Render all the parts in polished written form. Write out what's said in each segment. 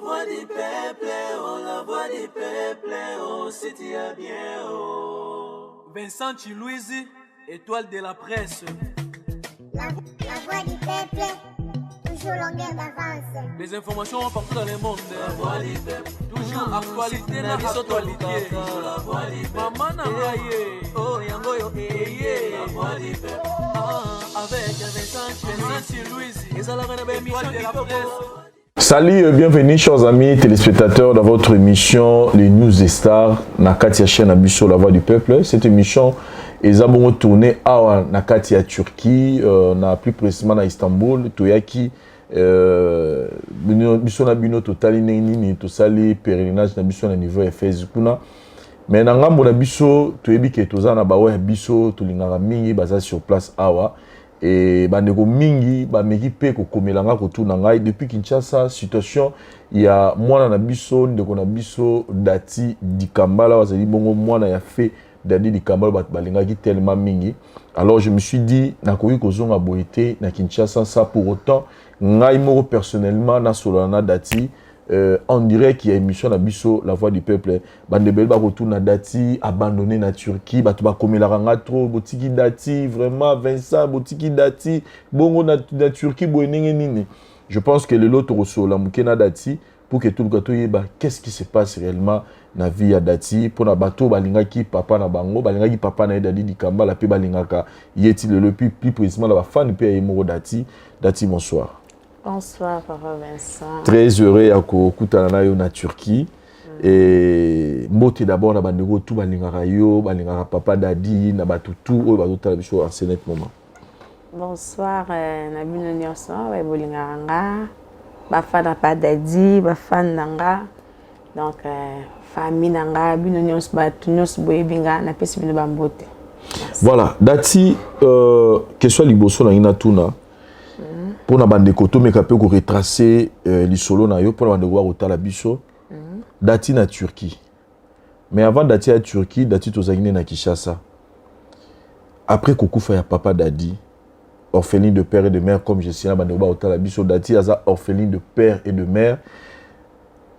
Voix du peuple, oh la voix du peuple, oh si tu as bien, oh. Vincent Chiluizi, étoile de la presse. La voix du peuple, toujours longueur d'avance. Les informations partout dans le monde. La voix du peuple, Toujours actualité na biso actualité. tolukaka. La voix du peuple, Mama na ngai ye. oh yango yo Eye. La voix du peuple, Ah, avec Vincent Vincent Chiluizi, ezalaka na ba émission étoile de la kitoko. presse. Salut et bienvenue chers amis téléspectateurs dans votre émission Les News des Stars na kati ya chaîne na biso La Voix du Peuple. Cette émission eza bongo tournée awa na kati ya Turquie, na plus précisément na Istanbul, toyaki biso na bino totali ndenge nini tosali pèlerinage na biso na niveau ya Efese kuna. Mais na ngambo na biso toyebi ke toza na baoyo ya biso tolingaka mingi baza sur place awa e bandeko mingi bameki mpe kokomela nga kotuna ngai depuis Kinshasa situation ya mwana na biso, ndeko na biso Dati Dikambala oyo azali bongo mwana ya feu Dadi Dikambala, bato balingaki tellement mingi. Alors je me suis dit nakoki kozonga boye te na Kinshasa sans pour autant ngai moko personnellement nasolola na Dati en direct ya émission na biso La Voix du Peuple. Bandebele bakotuna Dati abandonné na Turquie, bato bakomelaka nga trop: botiki Dati vraiment, Vincent, botiki Dati bongo na Turquie boye ndenge nini? Je pense que lelo tokosolola moke na Dati pour que toluka toyeba qu'est-ce qui se passe réellement na vie ya Dati, mpona bato oyo balingaki papa na bango, balingaki papa na ye Dadi Dikambala mpe balingaka ye ti lelo, puis plus précisément na bafani mpe ya ye moko Dati. Dati, bonsoir. Bonsoir, Papa Vincent. Très heureux ya kokutana na yo na Turquie e mbote d'abord na bandeko tu balingaka yo, balingaka papa Dadi, na bato tu oyo bazotala biso en ce net moment. Bonsoir na bino nyonso oyo bolingaka nga, bafan na pa Dadi, bafan na nga, donc famille na nga, bino nyonso, bato nyonso boyebi nga, napesi bino bambote. Voilà Dati, question ya liboso na ngai natuna mpona bandeko, tomeka mpe koretrace lisolo na yo mpona bandeko bakotala biso. Dati na Turquie, mais avant Dati ya Turquie, Dati tozalaki nde na Kinshasa après kokufa ya papa Dadi, orpheline de père et de mère. Comme je suis na bandeko bakotala biso, Dati aza orpheline de père et de mère.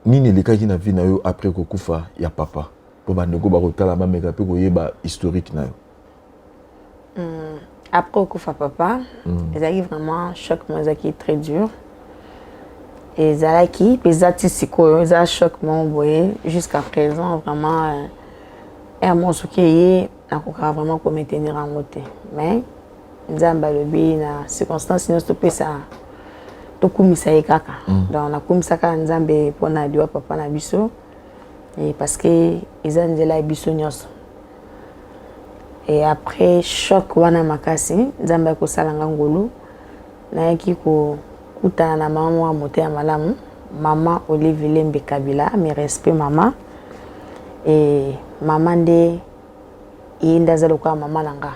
Nini elekaki na vie na yo après kokufa ya papa, mpo bandeko bakotala bameka mpe koyeba historique na yo? Après okufa papa, ezalaki vraiment choc moko ezalaki très dur. Ezalaki mpenza ti sikoyo eza choc moko boye. Jusqu'à présent vraiment, heure moko soki eye, nakokaka vraiment komaintenir yango te. Mais Nzambe alobi na circonstance nyonso topesa, tokumisa ye kaka. Donc nakumisaka Nzambe mpona liwa papa na biso et parce que eza nzela ya biso nyonso. Et après choc wana makasi, Nzambe akosala nga ngolu, nayaki kokutana na mama moko ya motema malamu, mama Olive Lembe Kabila. Mes respect mama. E mama nde ye nde aza lokola mama na nga.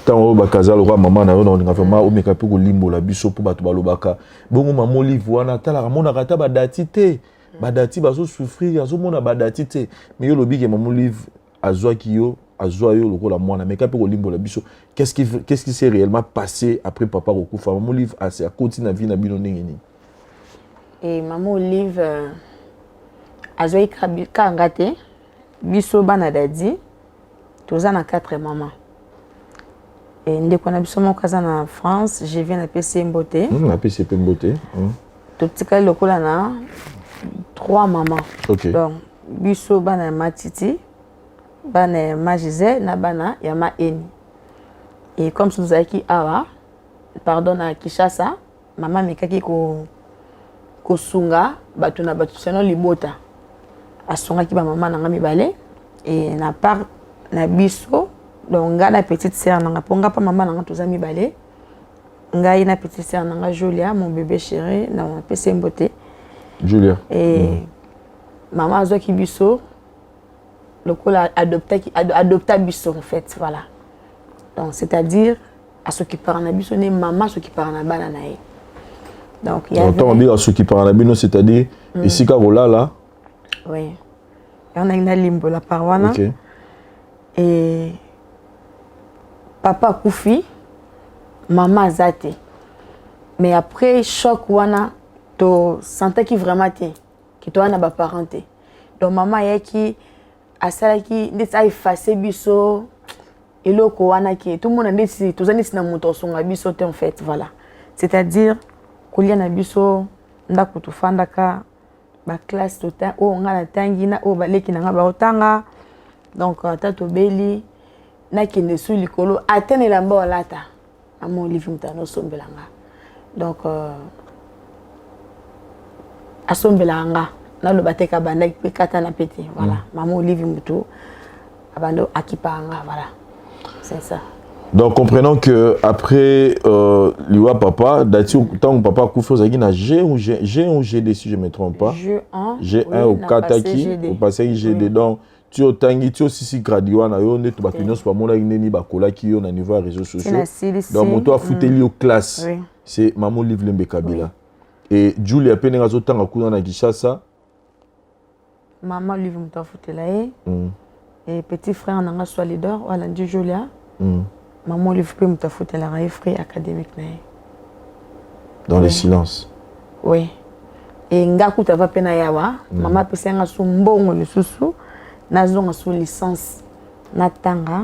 Ntango oyo bakaza lokola mama na yo, na olinga vraiment omeka mpe kolimbola biso, mpo bato balobaka bongo mama Olive wana atalaka, amonaka ata badati te, badati bazosouffrir, azomona badati te. Mais yo olobi ke mama Olive azwaki yo, azwa yo lokola mwana. Meka mpe kolimbola biso qu'est-ce qui s'est réellement passé après papa kokufa. Mama Olive ase akoti na vie na bino ndenge nini? E mama Olive azwaki kaka nga te, biso bana Dadi toza na quatre mama. E ndeko na biso moko aza na France, je viens, napesi ye mbote. Napesi ye mpe mbote. Totikali lokola na trois mama. Donc biso bana ya Matiti, bana ya ma Gisele na bana ya ma Eni. Et comme so tozalaki awa, pardon, na Kinshasa, mama amekaki kosunga bato na bato seno libota. Asungaki bamama na nga mibale e na part na biso, donc nga na petite sœur na nga, mpo nga mpa mama na nga toza mibale, ngai na petite sœur na nga Julia, mon bébé chéri, na napesi ye mbote. Julia. E mama azwaki biso lokola adoptaki, adopta biso en fait, voilà. Donc c'est-à-dire asokipaka na biso nde mama asokipaka na bana na ye. Donc il y avait Ntango abi asokipaka na bino, c'est-à-dire esika kolala? Oui, yango nangi nalimbola par wana. E papa akufi, mama aza te. Mais après choc wana, Tosentaki vraiment te ke toza na baparent te. Donc mama ayaki, asalaki ndeti aefface biso eloko wana, ke tomona ndeti toza neti na moto akosunga biso te en fait, voilà. C'est-à-dire kolia na biso, ndako tofandaka, baclasse oyo ngai natangi na oyo baleki na ngai baotanga. Donc ata tobeli, nakende su likolo, ata na elamba olata, mama Olive moto anosombela nga. Donc asombelaka nga, naloba te kabandaki mpe katana mpe te, voilà. Mama Olive moto abandi akipaka nga, voilà, c'est ça. Donc comprenons que après liwa papa Dati, tant papa akufi, ozalaki na G ou G, G ou GD si je me trompe pas. G1. G1. Oui, okataki, opasaki GD. Oui. Donc ti otangi ti osisi graduat na yo nde to bato nyonso bamonaki ndeni bakolaki yo na niveau ya réseaux sociaux. Donc moto afuteli yo classe, c'est mama Olive Lembe Kabila. Et Julia mpe ndenge azotanga kuna na Kinshasa? Mama Olive moto afutela ye. Et petit frère na nga soit leader oyo alandi Julia, mama Olive mpe moto afutelaka ye frais académique na ye. Dans le silence. Oui, e nga kuta ava mpe na yawa. Mama apesi nga so mbongo lisusu, nazonga so licence, natanga,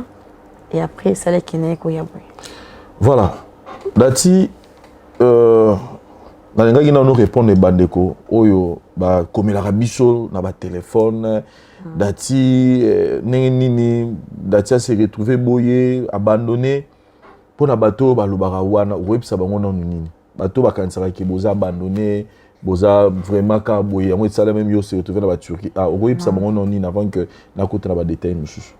et après esalaki na ye koya boye. Voilà, Dati, nalingaki nano répondre bandeko oyo bakomelaka biso na batelefone. Dati, ndenge nini Dati ase retrouve boye abandonné? Mpo na bato oyo balobaka wana, okoyebisa bango nanu nini? Bato bakanisaka ke boza abandonné, boza vraiment kaka boye, yango esala même yo se retrouve na baTurquie. Ah, okoyebisa bango nanu nini avant que nakota na badetail mosusu?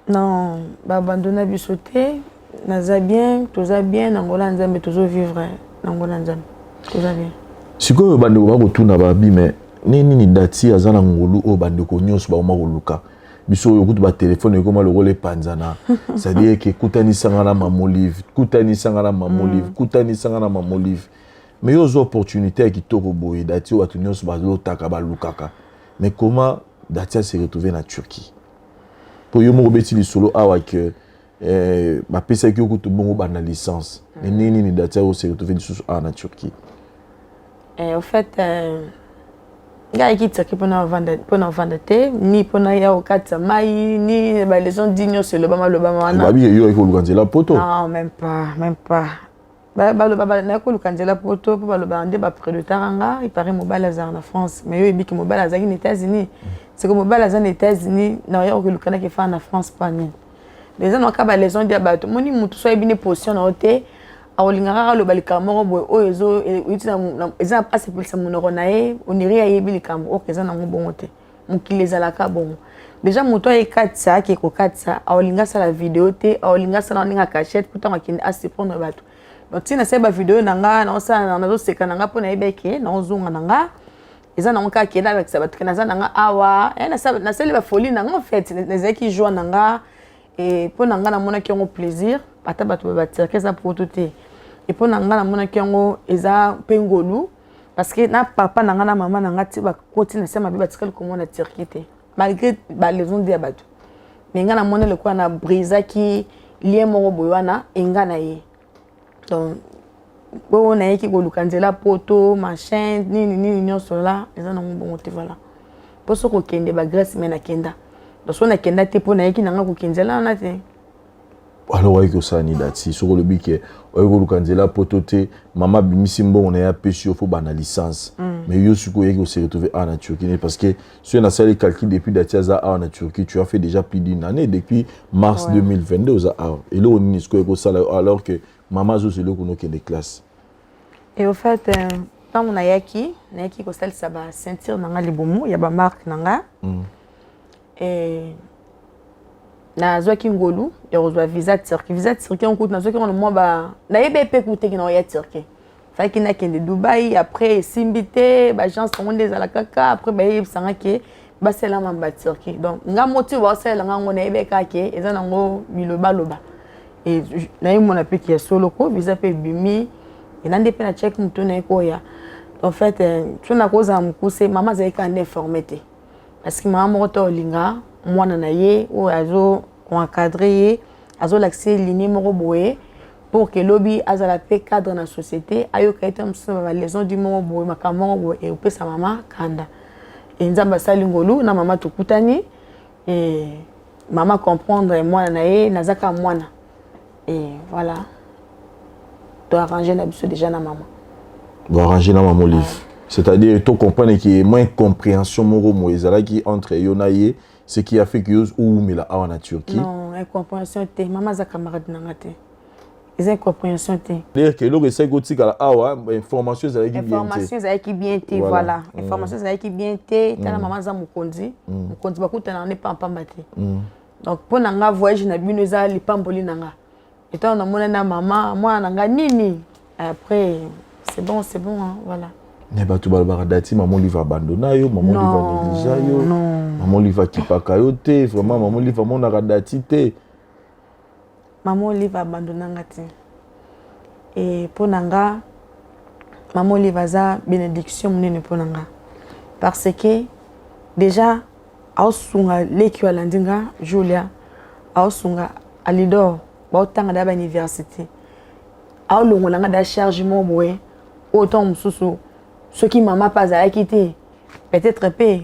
Non, baabandonna biso te. Naza bien, toza bien na ngola Nzambe, tozovivre na ngola Nzambe, toza bien. Sikoyo bandeko bakotuna babi: me nini nini Dati aza na ngolu oyo bandeko nyonso bakoma koluka biso oyo? Kutu batelefone ekoma lokola epanzana, c'est-à-dire ke kutanisanga na mama Olive, kutanisanga na mama Olive, kutanisanga na mama Olive. Mais yo ozwa opportunité ya kitoko boye, Dati, oyo bato nyonso balotaka, balukaka. Mais comment Dati ase retrouve na Turquie? Mpo yo moko obeti lisolo awa ke bapesaki yo kutu bongo banda licence. Mais ndenge nini Dati ose retrouve lisusu awa na Turquie? Au fait, ngai ayaki Turquie mpona ovanda te, ni mpona ya kokatisa mai, ni baleçon di nyonso elobama lobama wana. Babi yo ayaki koluka nzela poto. Non, même pas, même pas. Baloba nayaki koluka nzela poto mpo balobaka nde baprédotaka nga. Ipare mobali azalaka na France, mais yo oyebiki mobali azalaki na États-Unis. Seke mobali aza na États-Unis, naoya kokoluka naki efana na France mpo nini? Eza na kaka baleçon di ya bato. Moni motu so ayebi ne position na yo te, akolinga kaka aloba likambo moko boye oyo eza asepelisa monoko na ye, oniri ayebi likambo oyo eza nango bongo te. Mokili ezalaka bongo. Déjà moto ayekatisa, ake kokatisa, aolinga asala video te, aolinga asala ndenge cachette mpo ntango akende asurprendre bato. Donc ntina asali bavideo na nga, naosala, nazoseka na nga mpo nayebi eke naozonga na nga. Eza nango kaka kende alakisa bato ke naza na nga awa. Nasali bafolie na nga. En fait, nazalaki joie na nga mpo na nga namonaki yango plaisir. Ata bato batirke, eza poto te. E mpo na nga namonaki yango eza mpe ngolu, parce que na papa na nga na mama na nga ti bakoti na se mabe, batikali komona Turquie te, malgré baleçon ya bato. Mais nga namoni lokola na brisaki lien moko boye wana enga na ye. Donc oyo nayeki koluka nzela poto, machin, nini nini nyonso la, eza nango bongo te, voilà. Mpo soki okende bagrèce, me nakenda. Donc so nakenda te mpo nayeki nanga kokende nzela wana te. Alors oyaki kosala nini, Dati? Soki olobi ke oyoki koluka nzela poto te, mama abimisi mbongo na ye, apesi yo fo bana licence, mais yo sikoyo oyaki kose retrouver awa na Turquie? Parce que soki nasali calcul, depuis Dati aza awa na Turquie, tu as fait déjà plus d'une année, depuis mars 2022 oza awa. Eloko nini sikoyo ekosala yo alors que mama azozwa eloko nokende classe? Et au fait, ntango nayaki kosalisa baceinture na nga libumu ya bamarque na nga. Nazwaki ngolu ya kozwa visa Turquie. Visa Turquie yango kutu nazwaki yango na mwa ba nayebi mpe kuteki na oya Turquie. Faki nakende Dubai, après esimbi te, baagence yango nde ezala kaka. Après bayebisanga ke basalama baTurquie. Donc nga moti oyo baosalelanga yango, nayebi kaka ke eza nango bilobaloba. Nayemona mpe ke ya solo ko visa mpe ebimi, enandi mpe na cheke motu naye koya. En fait, so nakozala mokuse, mama azalaki kaka nde informé te, parce que mama moko te olinga mwana na ye oyo azo koencadre ye, azolakisa ye ligne moko boye. Pour que lobi azala mpe cadre na société, ayoka ete mosusu na baleçon du moko boye, makambo moko boye ekopesa mama kanda. E Nzambe asali ngolu na mama, tokutani e mama comprendre mwana na ye, naza kaka mwana. E voilà, toarrange na biso déjà na mama. Boarrange na mama Olive, c'est-à-dire to comprendre que moins compréhension moko mo ezalaki entre yo na ye, ce qui a fait que yo owumela awa na Turquie? Non, incompréhension te. Mama aza camarade na nga te, eza incompréhension te. Dire que eloko esali kotikala awa, information ezalaki bien te. Information ezalaki bien te, voilà, information ezalaki bien te. Tala, mama aza mokonzi, mokonzi bakutanaka nde pampamba te. Donc mpo na nga, voyage na bino eza lipamboli na nga. Etango namona na mama, mwana na nga nini, après c'est bon, c'est bon, hein, voilà. Mais bato balobaka Dati, mama Olive abandona yo, mama Olive anéglige yo, mama Olive akipaka yo te, vraiment mama Olive amonaka Dati te. Mama Olive abandonanga te. E mpo na nga, mama Olive aza bénédiction monene mpo na nga, parce que déjà aosunga leki oyo alandi nga, Julia, aosunga Alidor, baotanga da bauniversité, aolongola nga da charge moko boye oyo ntango mosusu soki mama mpe azalaki te, peut-être mpe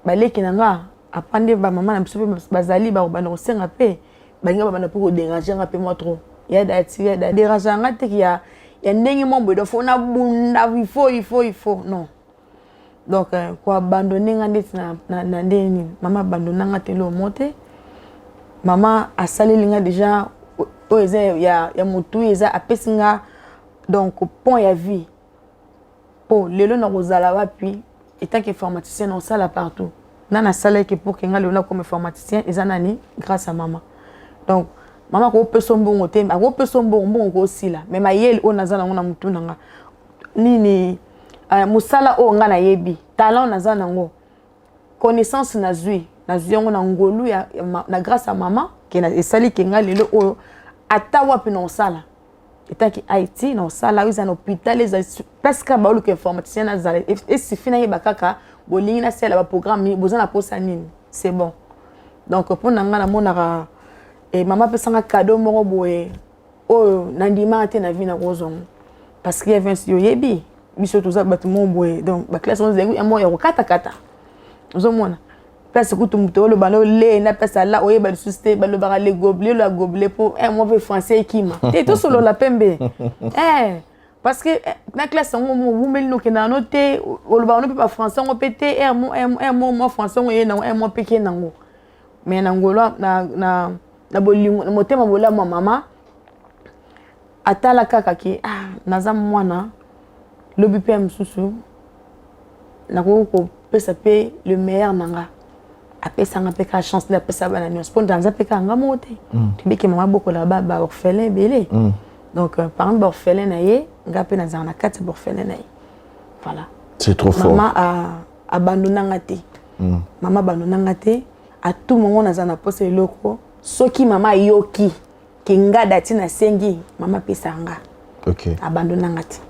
baleki na nga apa nde bamama na biso mpe bazali bakobanda kosenga mpe balinga babanda mpe kodérange nga mpe mwa trop. Ya Dati, ya dérange nga te ya ndenge mwa boye. Donc faut nabunda, il faut, il faut, il faut, non. Donc koabandonne nga ndeti na ndenge nini? Mama abandonna nga te, eloko te. Mama asaleli nga déjà oyo eza ya motu, eza apesi nga donc pont ya vie. Mpo lelo nakozala wapi etant que informaticien? Naosala partout nga nasalaki pour que nga lelo nakoma informaticien, eza nani? Grâce à mama. Donc mama akopesa mbongo te, akopesa mbongo, mbongo kosila, mais mayele oyo naza nango na motu na nga nini, mosala oyo nga nayebi, talent naza nango, connaissance nazwi yango na ngolu na grâce à mama ke esali ke nga lelo oyo ata wapi na osala etaki IT, na osala oyo eza na hôpital, eza place kaka baoluka informaticien, nazala esifi nayeba kaka bolingi nasala baprogramme nini, boza na posa nini, c'est bon. Donc mpo na nga, namonaka mama apesanga cadeau moko boye oyo nandimaka te na vie nakozonga, parce que ya Vince, oyebi biso toza bato moko boye. Donc baclasse ezalaki moko ya kokatakata, ozomona place kutu moto oloba na ole na place ala oyeba lisusu te, balobaka le gobelet, la gobelet, mpo mo mpe français ekima te, tosolola pembe, parce que na classe yango owumeli nokendaka no te, olobaka no mpe bafrançais yango mpe te, mo mwa français yango eye nango mo mpe ke nango. Mais na ngolo na bolingo na motema bolamu ya mama, atala kaka ke ah, naza mwana, lobi mpe ya mosusu nakoki kopesa mpe le meilleur na nga. Apesanga mpe kaka chance nde apesa bana nyonso, mpo naza mpe kaka nga moko te. Tobiki mama bokola baorphelin ebele. Donc parmi baorphelin na ye, nga mpe nazala na kati ya baorphelin na ye, voilà. C'est trop fort. Mama abandonanga te. Mama abandonanga te. À tout moment naza na posa eloko, soki mama ayoki ke nga Dati nasengi, mama apesa nga. Abandonanga te.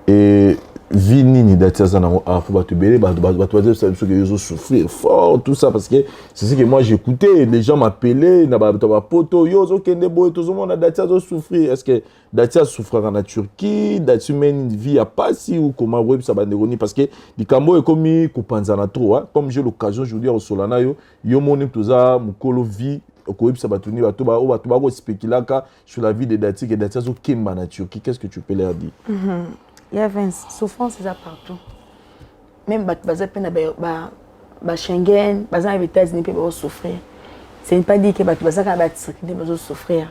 Et vie nini Dati aza nango awa? Fo bato ebele, bato bazosala biso ke yo souffrir fort, tout ça, parce que c'est ce que moi j'écoutais, les gens m'appelaient na bato bapoto: yo ozokende boye, tozomona Dati azosouffrir. Est ce que Dati asouffraka na Turquie? Dati mène une vie ya pasi ou comment? Oyebisa bandeko nini? Parce que likambo oyo ekomi kopanzana trop, hein? Comme j'ai l'occasion aujourd'hui ya kosola na yo, yo moni toza mokolo vie, okoyebisa bato nini? Bato oyo bato bakospekulaka sur la vie de Dati, ke Dati azokemba na Turquie, qu'est ce que tu peux leur dire? Ya Vince, souffrance eza partout. Même bato baza mpe na baSchengen, baza na baÉtats-Unis mpe bazosouffrir. Ce n'est pas dit ke bato baza kaka baTurquie nde bazosouffrir.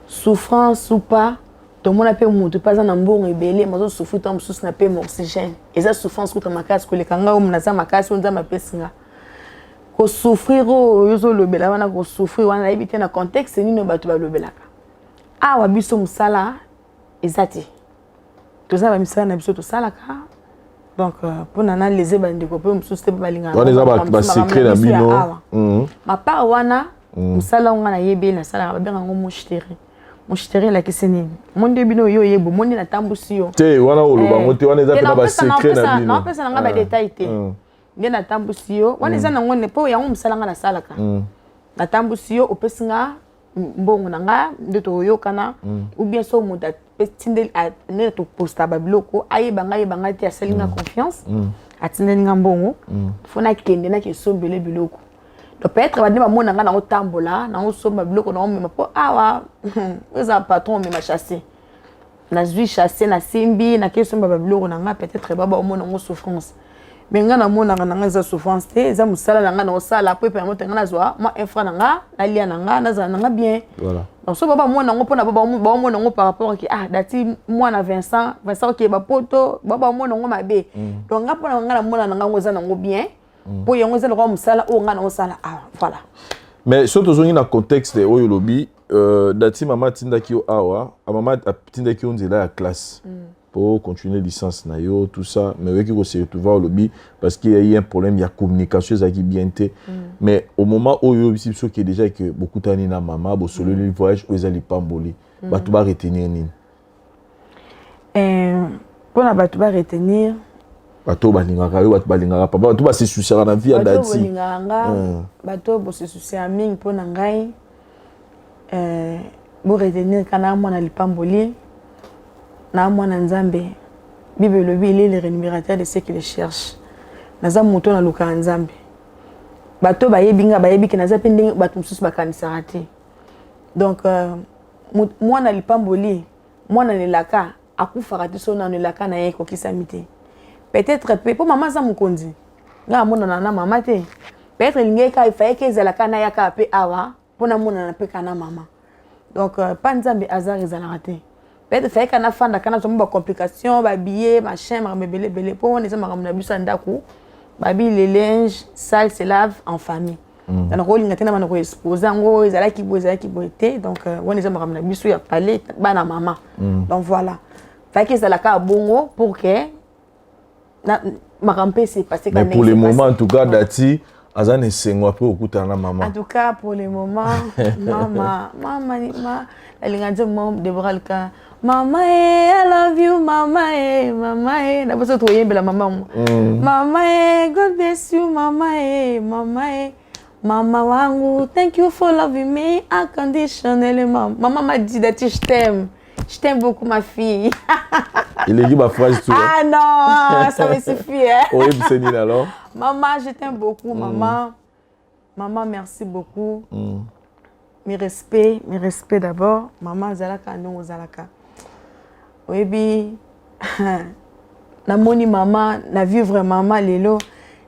Souffrance ou pas, tomona mpe motu mpe aza na mbongo ebele, bazosouffrir ntango mosusu na mpe oxygène. Eza souffrance kuta makasi koleka ngai oyo naza makasi, oyo Nzambe apesi nga. Kosouffrir oyo ozolobela wana, kosouffrir wana, nayebi te na contexte nini oyo bato balobelaka awa. Biso mosala eza te, toza na bamisala na biso tosalaka. Donc mpona naleze bandeko mpe mosusu te mpe balingaka. Wana eza basecret na bino. Mapart wana, mosala ngo nga nayebi, nasalaka, babenga yango müşteri. Müşteri elakisi nini? Mondi bino oyo oyeba, mondi natambusi yo. Te, wana oloba ngo te, wana eza mpena basecret na bino. Naopesa na nga badetail te. Nde natambusi yo wana, eza nango mpo yango mosala nga nasalaka. Natambusi yo, opesi nga. Mbongo na nga nde toyokana, ou bien so moto atindeli, nde toposta babiloko, ayeba nga, ayeba nga te, asali nga confiance, atindeli nga mbongo, faut nakende nakesombele biloko. Donc peut-être bande bamona nga nangotambola, nangosomba biloko, naomema, mpo awa eza patron, omema chasse. Nazwi chasse, nasimbi, nakesomba babiloko na nga. Peut-être baomona yango souffrance, mais nga namonaka na nga eza souffrance te, eza mosala na nga naosala po epermettre nga nazwa mwa un franc na nga, nalia na nga, nazala na nga bien. Donc so bamona yango, mpona baomona yango par rapport ke ah, Dati mwana Vincent, Vincent oke bapoto, bamona yango mabe. Donc nga, mpona nga, namona na nga yango eza nango bien, mpo yango eza lokola mosala oyo nga naosala awa. Voilà. Mais so tozongi na contexte oyo olobi, Dati, mama atindaki yo awa, mama atindaki yo nzela ya classe pour continuer licence na yo, tout ça, mais oyoki kose retrouver, olobi parce qu'il y a eu un problème ya communication, ezalaki bien te. Mais au moment oyo oyebisi biso ke déjà ke bokutani na mama, bosololi, voyage oyo eza lipamboli, bato baretenir nini? Mpona bato baretenir? Bato oyo balingaka yo, bato balingaka papa, bato basesusiaka na vie ya Bato oyo Dati. Bolingaka nga, bato oyo bosesusiaka mingi mpo na ngai, boretenir ka na mwana lipamboli, na mwana Nzambe. Bible elobi: "Il est le rémunérateur de ceux qui le cherchent." Naza moto nalukaka Nzambe. Bato bayebi nga, bayebi ke naza mpe ndenge bato mosusu bakanisaka te. Donc mwana lipamboli, mwana nelaka akufaka te. So nano elaka na ye ekokisami te, peut-être mpe mpo mama aza mokonzi, ngai amonana na mama te. Peut-être elingi kaka efayeki ezalaka nayaka mpe awa mpo namonana mpe ka na mama. Donc pa Nzambe, hasard ezalaka te. Peut-être fayeka nafandaka, nazwa mo bacomplication, babillet, machin, makambo ebele ebele, mpo wana eza makambo na biso ya ndako. Babi le linge sale se lave en famille. Na kolinga te na bana koexpose yango, ezalaki boye, ezalaki boye te. Donc wana eza makambo na biso ya palais, bana mama. Donc voilà, fayaki ezalaka bongo pour que makambo mpe se passe. Mais pour le moment, en tout cas, Dati aza na esengo après okutana na mama. En tout cas, pour le moment, mama, mama, ma nalinga nzembo Debora Luka, "Mama e, I love you, mama e, mama e". Na biso toyembela mama mo. Mama e, God bless you, mama e, mama e, mama wangu, thank you for loving me unconditionally. Mama, mama m'a dit: "Dati, je t'aime, je t'aime beaucoup, ma fille." Elengi baphrase tout. Ah non, ça me suffit, hein. Oyebisa nini alors? Maman, je t'aime beaucoup, maman. Maman, merci beaucoup. Mes respects, mes respects d'abord. Maman, zalaka ndongo zalaka. Oyebi, namoni mama, na vivre mama lelo.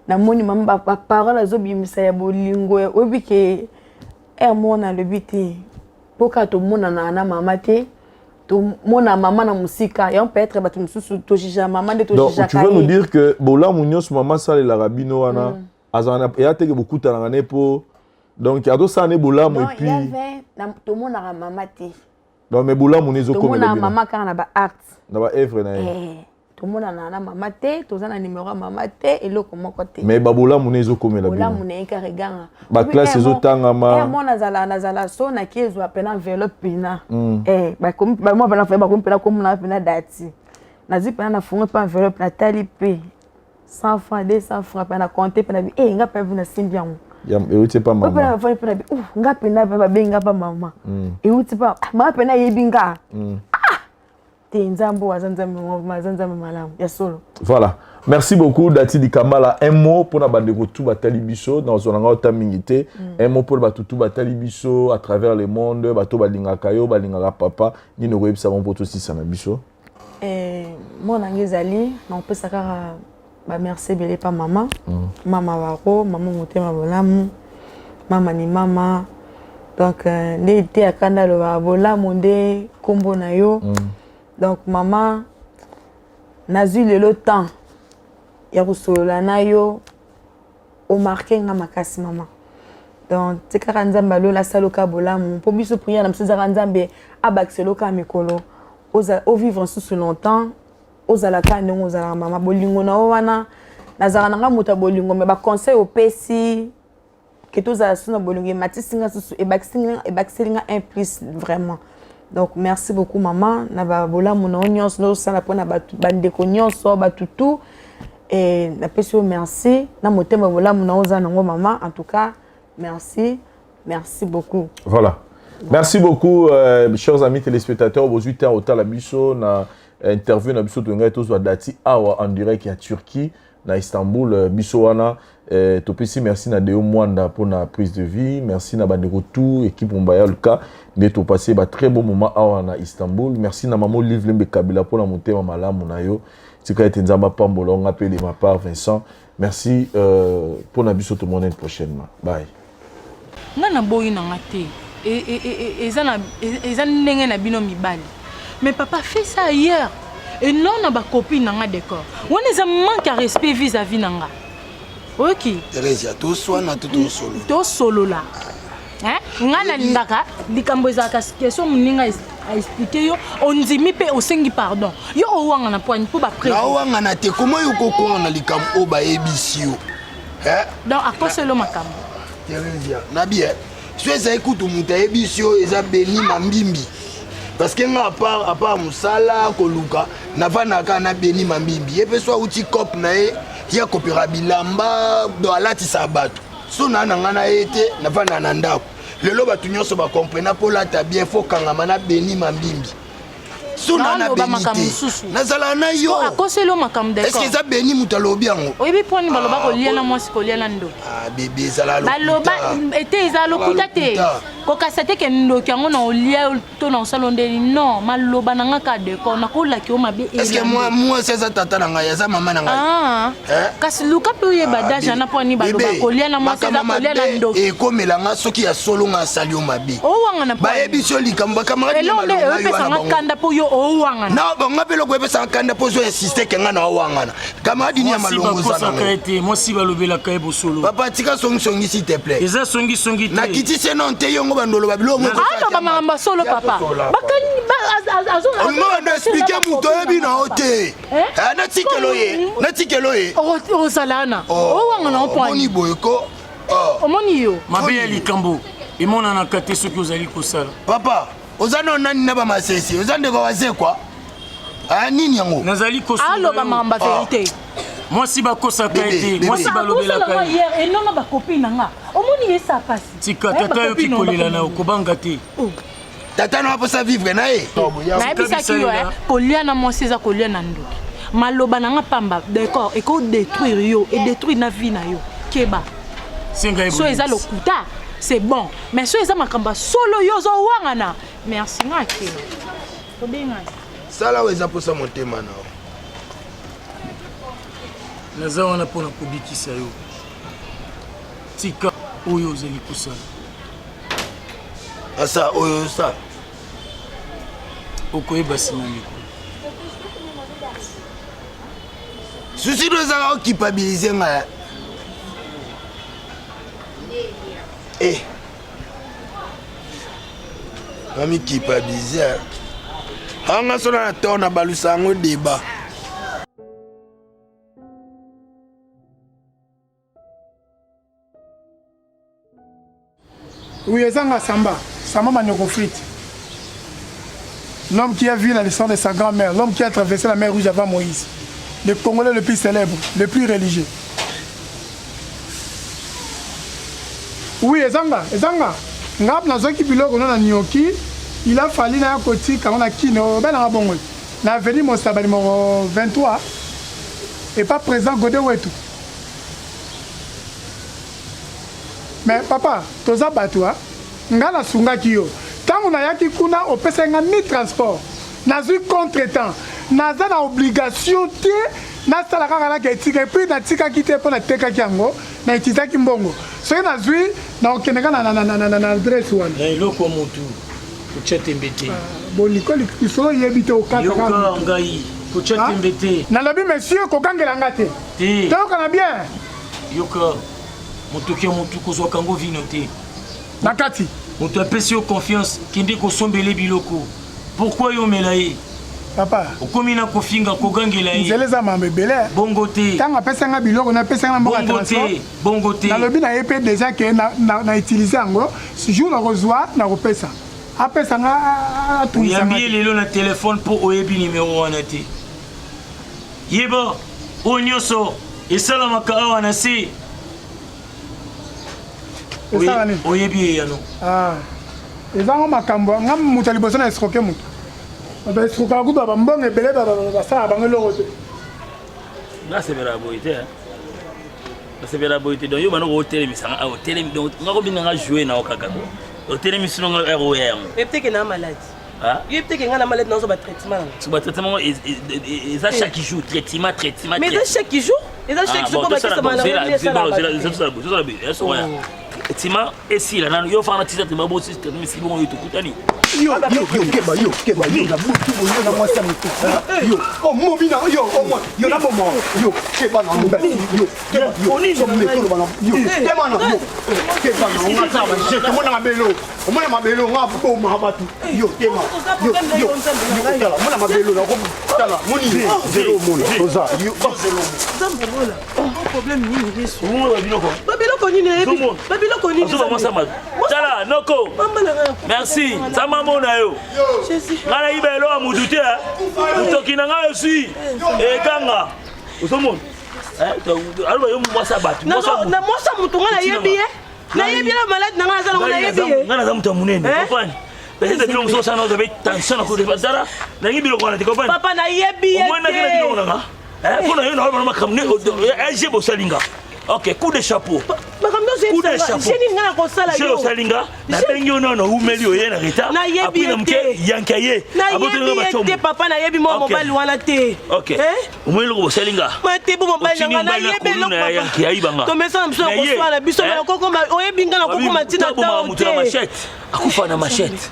Namoni mama, ba parole azobimisa ya bolingo. Oyebi ke heure moko nalobi te, mpo kaka tomonana na mama te, tomona mama na mosika yango, peut-être bato mosusu tojuger mama nde. Donc tu veux nous dire que bolamu nyonso mama asalelaka bino wana, azala eya teke bokutanaka ne mpo donc azosala ne bolamu et puis Tomonaka mama te. Donc mais bolamu ne ezokomela. Tomonaka mama kaka na baacte. Na baœuvre na ye. Tomonana na mama te, toza na numéro ya mama te, eloko moko te. Mais babolamu ne ezokomela. Bolamu na ye kaka eganga. Baklasse ezotangama. Mo nazala so naki ezwa pena enveloppe pena bamwa pena bakomi pena komona pena Dati. Nazwi pena, nafungi mpe enveloppe, natali mpe 100 francs, 200 francs mpe na compte mpe na bi e nga mpe nasimbi yango. Euti pa mama mpe na bi nga pena mpe babengi nga pa mama, euti pa mama pena ayebi nga. Ah te, Nzambe oyo aza Nzambe, aza Nzambe malamu ya solo. Voilà, merci beaucoup, Dati Dikambala. Un mot mpona bandeko tu batali biso, nazwa na ngai ota mingi te. Un mot mpona bato tu batali biso à travers le monde, bato balingaka yo, balingaka papa, nini okoyebisa bango mpo tosisa na biso? Mpo na ngai ezali nakopesa kaka bamerci ebele pa mama, mama waro, mama motema bolamu, mama ni mama. Donc nde te akanda alobaka bolamu nde nkombo na yo. Donc mama, nazwi lelo temps ya kosolola na yo, omarquer nga makasi, mama. Donc te kaka Nzambe alola asala bolamu mpo biso. Prière na biso ezaka Nzambe abakisela oka mikolo, ovivre lisusu longtemps, ozala kaka ndenge ozalaka. Mama, bolingo na yo wana, nazalaka na nga moto ya bolingo, me baconseil opesi ke tozala susu na bolingo ematisi nga susu, ebakiseli nga un plus vraiment. Donc merci beaucoup, mama, na babolamu na yo nyonso nozosala mpona bandeko nyonso, bato tu. E napesi yo merci na motema bolamu na yo oza nango, mama. En tout cas, merci, merci beaucoup. Voilà. Merci beaucoup, euh, chers amis téléspectateurs. Bozwi temps otala biso na interview na biso toyengai tozwa dati awa en direct ya Turquie na Istanbul euh, biso wana euh, topesi merci na Deo Mwanda mpona prise de vie merci na bandeko tout équipe Mombaya Luka nde topase ba très bon moment awa na Istanbul merci na mama Olive Lembe Kabila mpona motema malamu na yo tika ete Nzambe apambola nga mpe de ma part Vincent merci euh, mpona biso tomonene prochainement bye Nga na boyi na nga te eza na eza ndenge na bino mibali mais papa fait ça ailleurs et non na ba copine na nga decor wana eza manque ya respect vis à vis na nga oyoki Theresia toswana to tosolola tosolola hein nga nalingaka likambo ezalaka question moninga aexplike yo ondimi mpe osengi pardon yo owangana poani mpo bapre naowangana te koma yo kokwangana likambo oyo bayebisi yo donc akoselo makambo Theresia nabi eh so ezali kutu moto ayebisi yo eza beni mambimbi parce que nga apart apart mosala koluka navandaka na beni mambimbi ye mpe so auti cope na ye ye akopera bilamba do alatisaka bato so naa na ngai na ye te navandaka na ndako lelo bato nyonso bakomprena mpo olata bien fo kangama na beni mambimbi suna na beni te nazala na yo akoseli yo makambo est-ce eza beni moto alobi yango oyebi mpo nini baloba ah, kolia na mwasi kolia na ndoki ah, bebe ezala baloba ete eza lokuta te kokasa te ke ndoki yango na olia to na osala ndeni non maloba na nga ka decor nakolaki yo mabe est-ce mwasi aza tata na ngai aza mama na ngai ah, eh? kasi luka mpe oyeba ah, daja na mpo nini baloba kolia na mwasi eza kolia na ndoki ekomela nga soki ya solo nga asali yo mabe owangana bayebisi yo likambo bakamarade eloko nde eyopesanga kanda mpo yo owangana na bango mpe eloko eyopesanga kanda mpo ozo insiste ke nga na owangana kamarade ni ya malongo oza nango ete mwasi balobelaka ye bosolo papa tika songisongi s'il te plaît eza songisongi te nakitisi ye non te yongo bandoloba biloko moko aloba makambo ya solo papa olingo bando explike moto oyebi na yo te eh, natikelo ye natikelo ye ozala wana oh, owangana omoni boye ko oh. omoni yo mabe ya likambo emonanaka te soki ozali kosala papa oza no nani na bamasese oza ndeko wazekwa ah, nini yango nazali aloba makambo ya verité mwasi bakosaka ye te mwasi balobelaka ye enonga bakopine na nga omoni ye sa pasi tika tata yoki kolela na okobanga te oh. tata na aposa vivre na ye nayebisaki yo eh, kolia na mwasi eza kolia na ndoki maloba na nga pamba d'accord eko détruire yo e détruire na vie na yo keba so eza lokuta c'est bon mais so eza makambo ya solo yo ozowangana merci nga akela tobengani sala oyo eza mposa motema na yo naza wana mpo na kobikisa yo tika oyo ozali kosala asa oyo osala okoyeba nsima mikolo susi do ezaka okipabilize ngai e eh. namikipabilize anga sona na to na balusa yango deba Oui, ezanga Samba. Samba Manioko frites. L'homme qui a vu la naissance de sa grand-mère, l'homme qui a traversé la mer Rouge avant Moïse. Le Congolais le plus célèbre, le plus religieux. Oui, ezanga, ezanga. Nga nazwaki biloko no na nioki, il a fallu na kotika ngo na kino, benanga bongo. Na avenue Mosaba numéro 23 et pas président Godé Wetu. Mais papa, toza batu ah. Nga nasungaki yo. Tango nayaki kuna opesaki nga ni transport. Nazui contre temps. Naza na obligation te nasala kaka na etika et puis natikaki te mpo natekaki yango na utilisaki mbongo. Soki nazui nakokende kaka na, na, na, na, na, na adresse wana. Na eloko ya motu kotya tembe te. Ah, boliko lisolo oyebi te okata Yoka ngai kotya ah? tembe te. Nalobi monsieur kokangela nga te. Te. Toyokana bien. Yoka motoki ya motu kozwaka yango vino te. Na kati. Moto apesi yo confiance kende kosombele biloko. Pourquoi yo omela ye? Papa. Okomi na kofinga kogangela ye. Nzela eza mambo ebele. Bongo te. Ntango apesa nga biloko na apesa nga mboka transport. Bongo te. Bongo te. Nalobi na ye mpe déjà ke na, na, na utiliser yango jour nakozwa nakopesa. Apesa nga atungisa nga. Oyambi ye lelo na telefone mpo oyebi numero wana te. Yeba oyo nyonso esalamaka awa na se. Esala nini? Oyebi eyano. Ah. Eza ngo makambo nga moto ya liboso na escroquer moto. Ba escroquaka kutu ba mbongo ebele basala bango eloko te. Nasepelaka boye te. Nasepelaka boye te donc yo banda kotelemisa nga otelemi donc nga kobinga nga jouer na yo kaka ko. Otelemisi nga heure oya yango. Oyebi te ke na malade. Yo yebi te ke nga na malade nazo ba traitement na. So ba traitement eza chaque jour traitement traitement. Mais eza chaque jour? Eza chaque jour ko bakisa malaria esala. Zela zela zela zela tima esila nanu yo fana tisa tima bosi traitement esili bongo yo tokutani. Yo yo yo keba yo keba yo na butu boyo na mwasi ya motu yo omomi na yo omwa yo na bomo yo keba na mobali yo keba yo somekolo bana yo keba na yo keba na nga sa ba jete mona mabelo omona mabelo nga boma bato yo tema yo yo tala mona mabelo na tala moni zelo omona oza yo zelo nzambe omola problème nini yesu babiloko nini oyebi babiloko nini tala noko merci nzambe amona yo ngai nayiba eloko ya motu te motoki na ngai eswi ekanga ozomona aloba yo mwasi ya bato mwasi ya motu ngai nayebi ye nayebi na malade na ngai aza nango nayebi ye ngai naza moto ya monene comprendre peut-être biloko mosusu osala ozabe tension na kodefa tala nangi biloko wana te comprendre papa nayebi ye omoi nakena biloko na nga mpo na yo na wana makambo ne ag bosali nga ok coup de chapeau makambo coup de chapeau nini nga nakosala yo osali nga nabengi yo nono umeli oye na retard nayebi na moke yanka ye nayebi ye te papa nayebi mwa mobali wana te ok omoni eloko bosali nga matebu mobali na nga nayebi eloko tomesana biso na koswana biso nakokoma oyebi nga nakokoma ntina tao te akufa na machette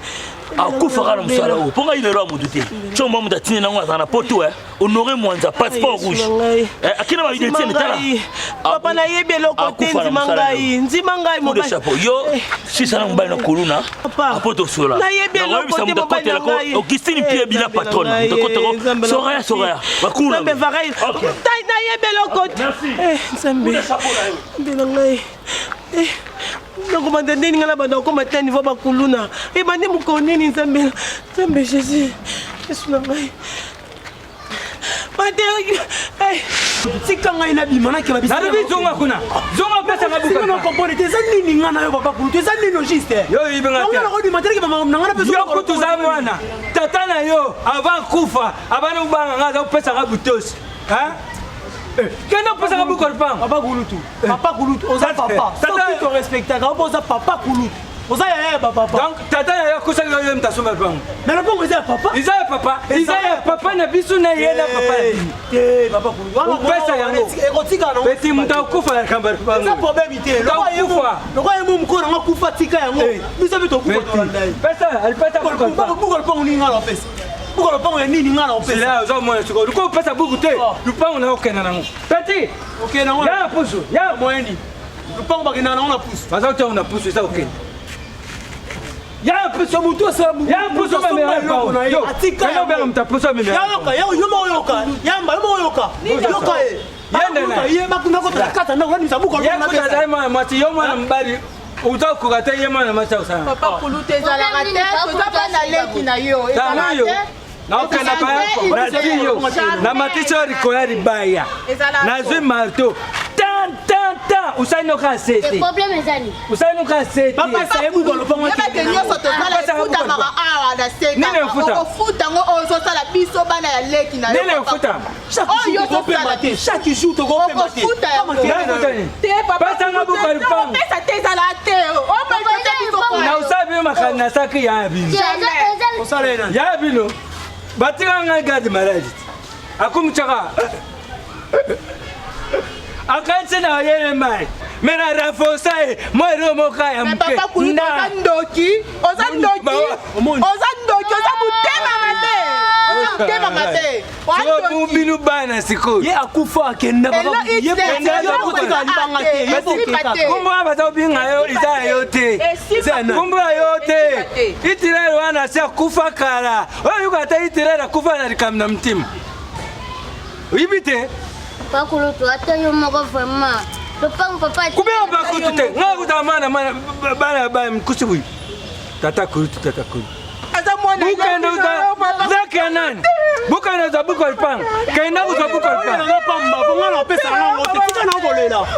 akufaka na mosala oyo mpo ngai lelo ya motu te comba moto atindi nango azala na poto honore mwanza passeport rouge akina ba identité tala papa nayebi eloko te ndima ngai ndima ngai mobali chapeau yo sisa na mobali na kuluna apo tosola nayebi eloko te mobali na ngai Augustine Pierre Bila patronne moto akotako Soraya Soraya bakuna nzambe varai nayebi eloko te nzambe nzambe na ngai nakomanda ndeni ngai nabanda kokoma te niveau bakuluna ebandi mokolo nini nzambe nzambe jésus yesu na ngai tika ngai nabima nakeba nalobi zonga kuna zonga opesanga buka comprendre te eza nini ngai na yo papa kulutu eza nini juste yo oyebi nga te nakobima te nakeba makambo na ngai napesa yo kutu oza mwana tata na yo avant kufa abandi kobanga ngai aza kopesanga butosi kende opesaka buka lupango papa kulutu papa kulutu oza papa soki torespectaka oza papa kulutu oza yaya ya bapapa donc tata na yo akosaki yo moto asomba lopango mais lopango eza ya papa eza ya papa eza ya papa na biso na ye na papa na bino te papa opesa yango ekotikala nango peti moto akufa na likambo ya lopango eza problème te lokola lokola ye mo mokolo nango akufa tika yango biso mpe tokufa tolanda ye pesa alipesa buka lopango nini nga na opesa buka lopango ya nini nga na opesa oza mwana sikoyo lokola opesa buku te lopango na okenda nango peti okenda nango ya pusu ya moyeni lupango bakendaka nango na pusu baza kotiango na pusu eza kokende ya pusu motu asalaya pusu eloko na ye atika obenga moto apusu amemyayoka yo moko yoka yamba yo moko yoka yoka ye ye bakota kata ndako bandimisa buka azali mwana mwasi yo mwana mobali oza kokoka te ye mwana mwasi akosala papa kulutu ezalaka te toza bana leki na yo ezalaka te naokenda pa nazwi yo namatisi yo likolo ya libaya nazwi marteau tan tan tan osali noka sete osali noka seteebake nyonso tozala efutamaka awa na sekaokofuta yango oyo ozosala biso bana ya leki na yo oyo ozosala te chaque jour tokopema te okofuta yango te pasanga buka lupango pesa te ezala te na osala bino makambo nasaki ya bino ya bino batika ngai garde maladi akomityaka akanisi na yele mai me na renforce ye mwa eloko moko ya moke oza ndoki oza ndoki oza ndoki oza motema mabe oza motema mabe bino bana sikoyo ye akufa akenda kombo wana baza kobinga yo eza ya yo te kombo ya yo te itirere wana asi akufa kala oyo yoka ata itirere akufa na likambo na mtima oyibi te bakulutu ata yo moko vraiment lopango papa kubenga bakutu te ngai kutaka mana bana bana mikusi boyi tata kulutu tata kulutu bukende uza zaki ya nani bukende uza buka lupanga kenda kuzwa buka lupanga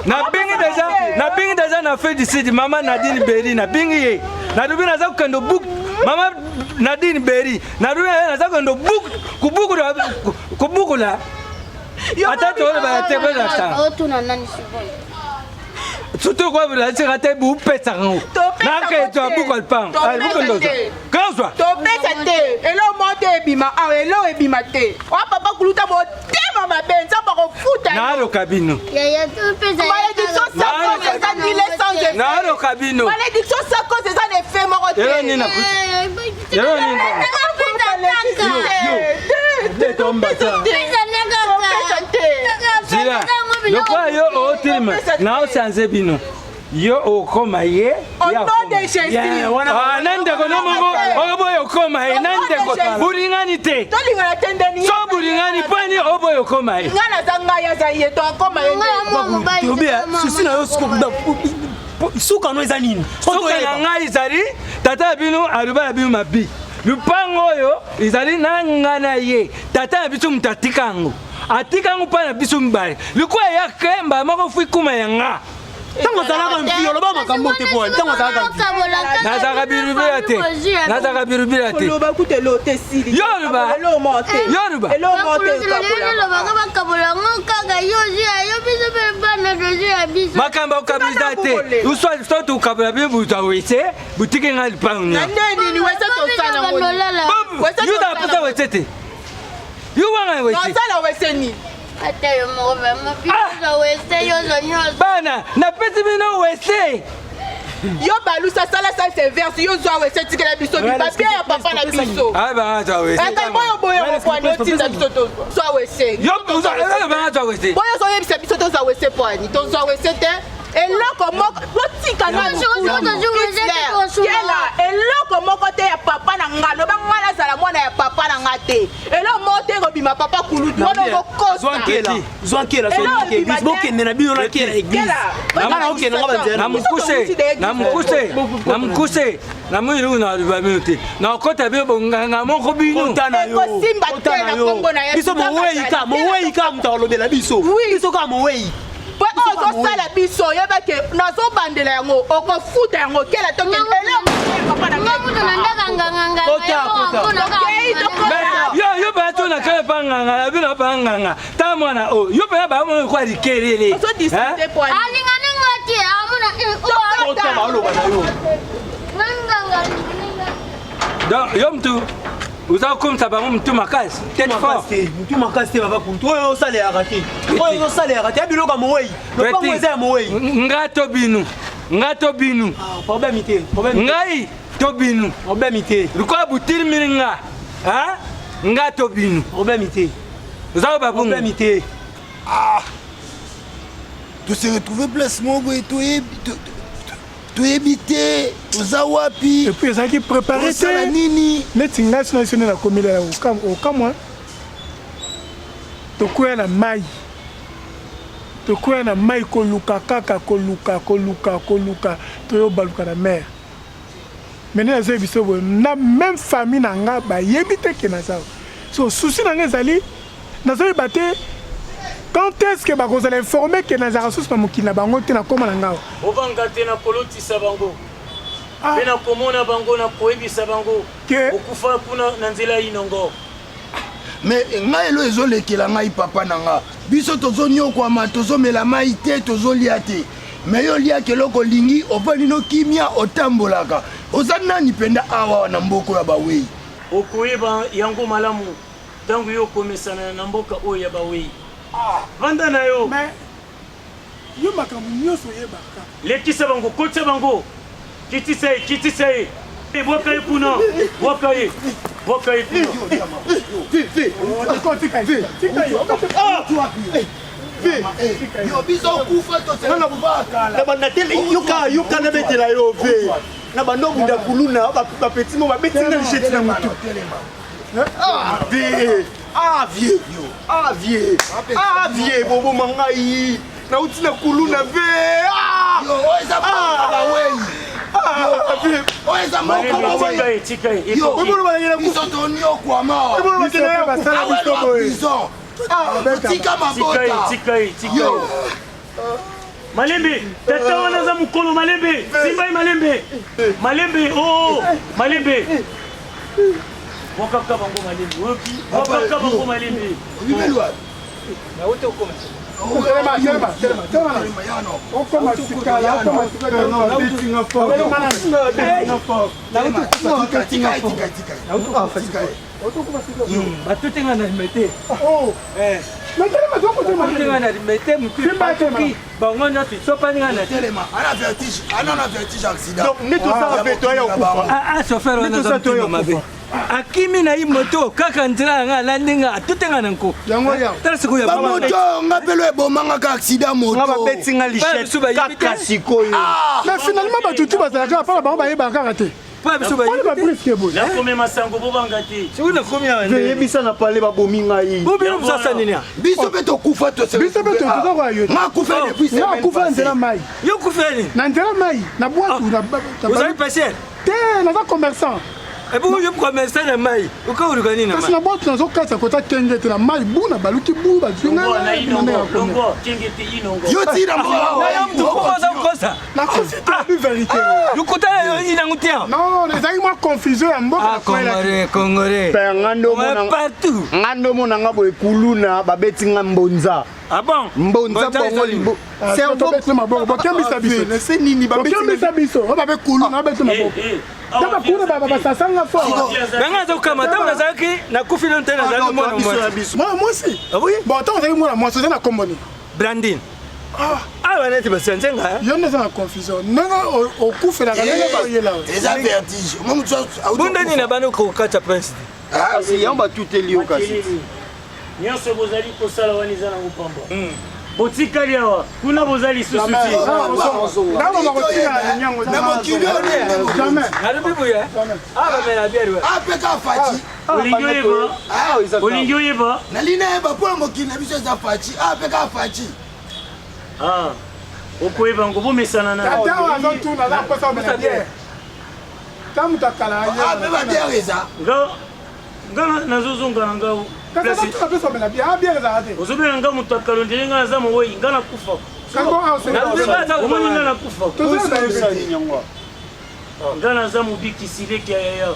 nabengi deja nabengi deja na afrique du sud mama nadine beri nabengi ye nalobi naza kokende Mama Nadine Berry, naruya naza kendo kubukula kubukula. Ata toloba ya te bena sa. Otuna nani sikoyo? Surtout kwa bila sika te bupesa ngo. Nake to buko alpan. Buko ndozo. Kazwa. Topesa te. Elo mo te ebima awa elo ebima te. Wa papa kuluta motema mabe nzambe akofuta. Naroka bino. Yaya topesa. Malédiction sans cause eza nile sans effet. Naroka bino. Malédiction sans cause eza na effet moko te. Elo nini na Elo nini. Zila, lokola yo otelema na osanze bino yo okoma ye na ndeko no moko oboya okoma ye na ndeko bolingani te tolingana te ndeni so bolingani mpani oboya okoma ye ngai naza ngai aza ye to akoma ye susi na yo suka no eza nini suka na ngai ezali tata ya bino aloba ya bino mabi lupango oyo ezali na ngai na ye tata na biso moto atika yango atika yango mpa na biso mibale likoya ya kemba moko fui kuma ya nga ntango ozalaka mpi oloba makambo te po ntango ozalaka nazalaka birubila te nazalaka birubila te oloba kuta elo te sili yoruba yoruba elobaka bakabola yango kaka yo ozwi ya yo biso mpe bana tozwi ya biso makambo okabisa te uswa tokabola bino buta wese butiki ngai lipango na nde nini wese tosala yuta apesa wese te yo wanga wese nasala wese nini ata yo moko vraimen biso wese yozo nyonso bana napesi bino wese yo balusa sala sala se verse yo zwa wese tikela biso bipapie ya papa na biso ata boyo boyo mokwani otinda biso tozwa wese boyo ozoyebisa biso tozwa wese poani tozwa wese te eloko moko botika nanu kela eloko moko te ya papa na nga loba nga nazala mwana ya papa na nga te eloko moko te ekobima papa kulutu wana ozokosa zwa nkela bokende na bino na kela église nga naokende nga banzela na mokuse na mokuse na mokuse na moyilu na loba bino te nakota bino bonganga moko bino ekosimba te na kombo na biso mowei ka mowei ka moto akolobela biso biso kaka mowei mpo oyo ozosala biso oyeba ke nazobandela yango okofuta yango kela yo mpenza to na kala mpa nganga na bino mpa nganga ta mwana oyo yo mpenza bamona lokola likelele alingani nga te amona donc yo mutu oza kokomisa bango mutu makasi tete fort mutu makasi te papa kuntu oyo osalelaka te oyo ozosalelaka te ya biloko ya mowei lopango eza ya mowei nga to binu nga to binu problème te ngai to binu problème te lokola butilimili nga nga to binu problème te oza koba bongo problème te to se retrouver place moko boye toyebi te toza wapi et puis ezalaki préparé osala te nini neti ngai sino biso nde nakomilela okamwa tokwea na mai tokwea na mai koluka kaka koluka koluka koluka toyobaluka na mer mais nde nazoyebi biso boye na même famille na nga bayebi te ke naza so souci na nga ezali nazoyeba te quand est-ce que bakozala informé ke nazalaka susu na mokili na bango te nakóma na ngawa obanga te na kolotisa bango mpe na komona bango na koyebisa bango okufa kuna na nzela ya inongo me ngai elo ezolekela ngai papa na nga biso tozonyokwama tozomela mai te tozolia te me yo oliaka eloko olingi ovandi no kimia otambolaka oza nani mpenza awa na mboka ya bawei okoyeba yango malamu ntango yo okomesana na mboka oyo ya bawei vanda na yo yo makambo nyonso oyebaka lekisa bango kotisa bango kitisa ye kitisa ye bwaka ye kuna bwaka ye bwaka ye kuna yo biso okufa na banda te yoka yoka nabetela yo ve na banda obunda kuluna bapeti mo babeti nga lisheti na motu ah vie ah vie ah vie ah vie boboma ngai nauti na kuluna ve oyo eza bawei oyo eza mokobiso tonyokwama prison tika mabota yo. Malembe, tata wana aza mokolo malembe. Simba ye malembe. Malembe, oh, malembe. Bwakaka bango malembe. Oyoki? Bwakaka bango malembe. Telema, telema, telema, telema. Okoma sikala, okoma sikala. Batuti nga na limete. Batuti nga na limete mutu bango nyonso esopani nga na chauffeur wana aza motema mabe akimi na ye moto kaka nzela yanga alandi nga atute nga na nko tala sikoyo bamoto nga mpe lo ebomanga ka accident moto babeti nga lichette kaka sikoyo mais finalement bato tu bazalaka mpona bango bayebaka kaka te Mpona babriske boye nakomema sango bobanga te soki nakomi awa yebisa na pale babomi ngai bobino mosasa nini biso mpe tokufa biso mpe toza koya yo nga akufa depuis nga akufa nzela mai yo kufa nini na nzela mai na bwatu ozali pêcheur te naza commerçant ebongo yo commerçant na mai okoluka nini kasi na bwatu nazokatisa kota kenge te na mai bu na baluki bu bazwi yo tina kosa nakosi te abi verité lokuta na yo inango te non ezalaki mwa confusion ya mboka congolais congolais nga nde partout nga nde omona nga boye kuluna babeti nga mbonza ah bon mbonza bongo libo cerveau maboko bokembisa biso se nini bokembisa biso oyo babe kuluna babeti maboko kaka kuna basasanga fort nanga aza kokama ntango nazalaki nakufi nano te nazalaki mwana mwasi mwana mwasi bon ntango ozalaki mwana mwasi oza na kombo nini Brandine. Ah, awa neti basanze nga. Yo nde oza na confusion. Ndenge okufelaka ndenge oyela. Eza vertige. Moi mutu Bunda nini na bana kokata prince. Ah, si yango batuteli yo kasi. Nyonso bozali kosala wana eza nango pamba. Botikali awa kuna boza lisusu te. Nalobi boye. Awa bamela biere. Apeka faci. Olingi oyeba? Olingi oyeba? Nalingi nayeba mpo na mokili na biso eza faci. Ah, mpe kaka faci. Ah, okoyeba yango bomesana na. Tata oyo azotuna aza mposa omela biere. Ta moto akala ye. Ah, mpe babiere eza. Nga nga nazozonga na nga. Kasi azotuna mpe omela biere. Ah, biere ezalaka te. Ozobenga nga moto akala ondire nga naza mowei nga nakufa. Omoni nga nakufa. Nga naza mobikisi leki ya yaya.